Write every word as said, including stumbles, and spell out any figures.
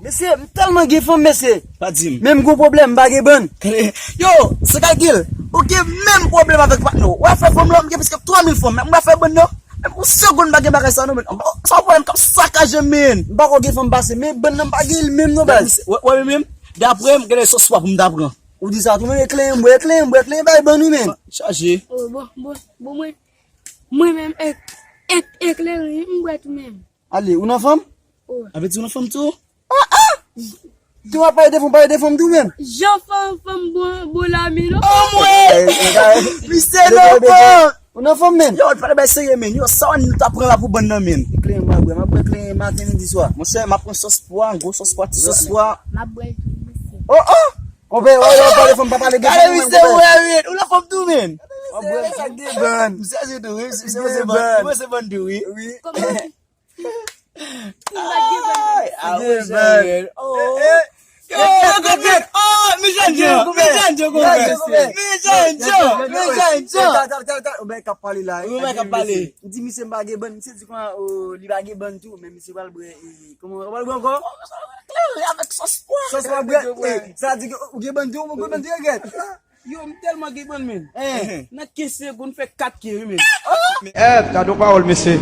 Mesye, m tèlman gen fanm, mesye. Pa di m. Men m gon pwoblèm, m pa gen bann. Yo, se kalkil. Ou gen menm pwoblèm avèk patnè w. W ap fè fanm lan, m gen prèske twa mil fanm. M ap fè bann nan. Menm pou segonn, m pa gen bagay sa non, men. Sa w pwoblèm k ap sakaje m, men. M pako gen fanm pase, men bann nan m pa gen l menm non, baz. Wè, wè, men menm, daprè m, gen de sòs pwa pou m ta pran. Ou di sa tou, men e klenyen m bwè, e klenyen m bwè, e klenyen bay bann wi, men. Chaje. Oh, bon, bon, bon, mwen, mwen menm, ek, ek, eklere, m bwè tou menm. Ale, ou nan fanm? Oh. Avè di ou nan fanm tou? Ah, ah! Tou w ap pale de fanm, pale de fanm tou menm. Jan fanm, fanm bon, bon lame non. Anmwey! Misye nan fanm! Ou nan fanm menm? Yo, pale bay serye menm. Yo, sa w nou ta pran la pou bann nan menm. Klenyen m ap bwè, m ap bwè klenyen maten, midi, swa. Monchè, m ap pran sòs pwa, gwo sòs pwa, ti sòs pwa. M ap bwè l tou, mesye. Oh, oh! Konpè, oh, yo, pale fanm, pa pale de fanm. Gade misye, wè, wi. Ou nan fanm tou menm. M ap bwè l tou. Misye se tou, wi. Misye se bann, misye se bann tou, wi. Wi. Kòman? Ay, ah, wi, Jean-Pierre. Oh. Eh, eh. Yo, yo, konpè. Oh, mi Jean-Jean, mi Jean-Jean, konpè. Mi Jean-Jean, mi Jean-Jean. Ou bay k ap pale la. Ou bay k ap pale. M di misye m pa gen bann, misye di kòman, oh, li pa gen bann tou, men misye pral bwè, eh, kòman, pral bwè ankò? Klere avèk sòs pwa. Sòs pwa bwè. Eh, sa di ke ou gen bann tou, ou gen bann tou, regrèt. Yo, m tèlman gen bann, men. Eh. Nan kenz segonn, fè kat ke, wi, men. Eh, gade yon pawòl, mesye.